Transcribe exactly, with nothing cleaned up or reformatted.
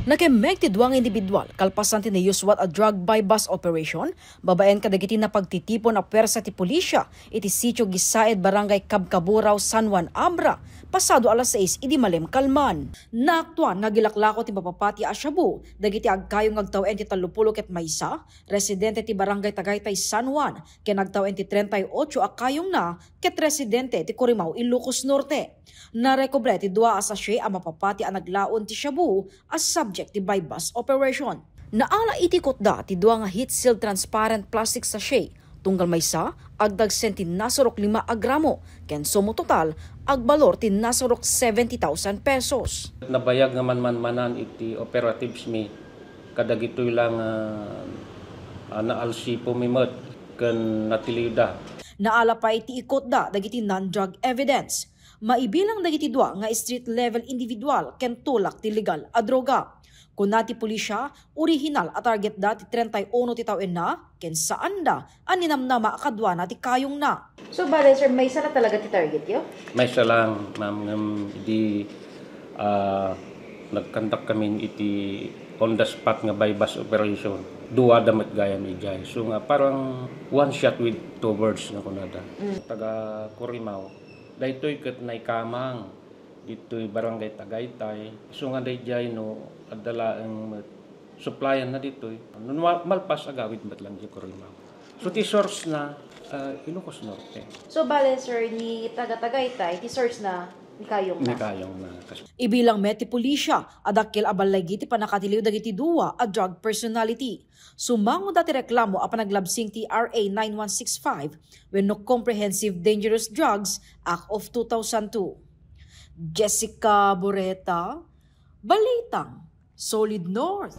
Nakemmeg ti dua nga individual kalpasan ti nayuswat a drug buy-bust operation babaen kadagiti napagtitipon a puwersa ti pulisya iti Sitio Gisaed, Barangay Kabkaburao, San Juan, Abra, pasado alas sais idi malem kalman. Naaktuan nga agilaklako ti mapapati a shabu dagiti agkayong nga agtawen ti tallopulo ket maysa, residente ti Barangay Tagaytay, San Juan, ken agtawen ti treinta y ocho a kayongna ket residente ti Corimao, Ilocos Norte. Narekobre ti dua a sachet a mapapati a naglaon ti shabu a subject ti buy-bust operation. Naala iti kutda ti dua nga heat-sealed transparent plastic sachet, tunggal maysa, agdagsen ti nasurok lima a gramo, ken sumo total, agbalor ti nasurok seventy thousand pesos. Nabayag nga manmanmanan iti operatives mi, kadagitoy lang, ah, ah, naalsipo mi met ken natiliwda. Naala pay ti ikutda dagiti non-drug evidence. Maibilang dagiti dua nga street level individual ken tulak ti legal a droga. Kuna ti pulisya, orihinal a targetda ti treinta y uno ti tawenna ken saanda a ninamnama kaduana ti kayongna. So, bale, sir, maysa la talaga ti targetyo? Maysa lang, ma'am, ngem idi, ah, nagkandak kami iti on the spot nga buy-bust operation, duada met gayam idiay. So nga, parang one shot with two birds nga kunada. Mm. Taga Corimao, daytoy ket naikamang ditoy Barangay Tagaytay. So nga daydiay no adda laeng met supplyan na ditoy. No ma-, malpas agawid met lang di Corimao. So ti source na, ah, Ilocos Norte. So bale, sir, ni taga Tagaytay, ti source na ni kayong na. Ni kayong na. Kas- Ibilang met ti pulisya a dakkel a balligi ti pannakatiliw dagiti dua a drug personality. Sumangoda ti reklamo a panaglabsing ti R A nine one six five wenno Comprehensive Dangerous Drugs Act of two thousand two. Jessica Boreta, Balitang Solid North.